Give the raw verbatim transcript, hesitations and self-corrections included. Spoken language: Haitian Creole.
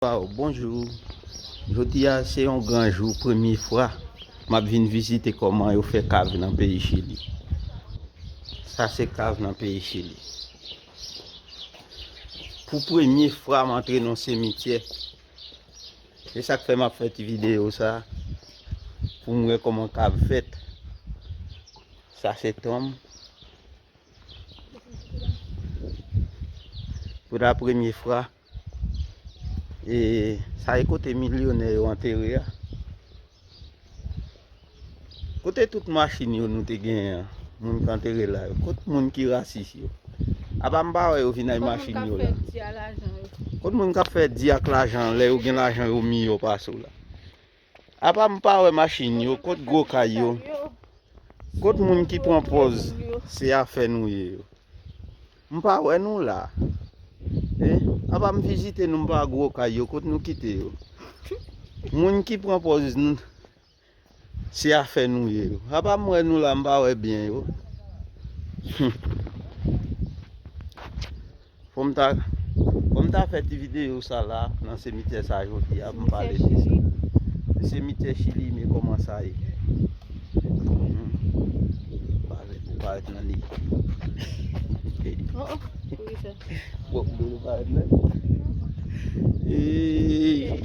Waw, bonjou. Jodi a se yon gran jou, premye fwa m ap vin vizite kòman yo fè kav nan peyi Chili. Sa se kav nan peyi Chili. Pou premye fwa m antre nan simityè. Se sa k fè m ap fè ti videyo sa, pou m wè kòman kav fèt. Sa se tonm. Pou la premye fwa, e sa e kote milyonè yo antere a. Kote tout machin yo nou te genyen an? Moun k antere la yo. Kot moun ki rasis yo? Apa m pa wè yo vin ak machin yo la? Kot moun k ap fè di ak lajan lè yo gen lajan yo miyò pase w la? Apa m pa wè machin yo? Kot gwo kay yo? Kot moun ki pran pòz se afè nou ye yo? M pa wè nou la. E, apa m vizite nou, m pa gwo kay yo, kot nou kite yo? Moun ki pran pòz n- se afè nou ye yo. Apa m wè nou la, m pa wè byen yo. Fò m ta, fò m ta fè ti videyo sa la nan simityè sa jodi a, m pale de sa. Simityè Chili, men kòman sa ye. Hmm. Parèt, parèt nan li. Oh, oh, poukisa? Bon, nou parèt nan. Hey.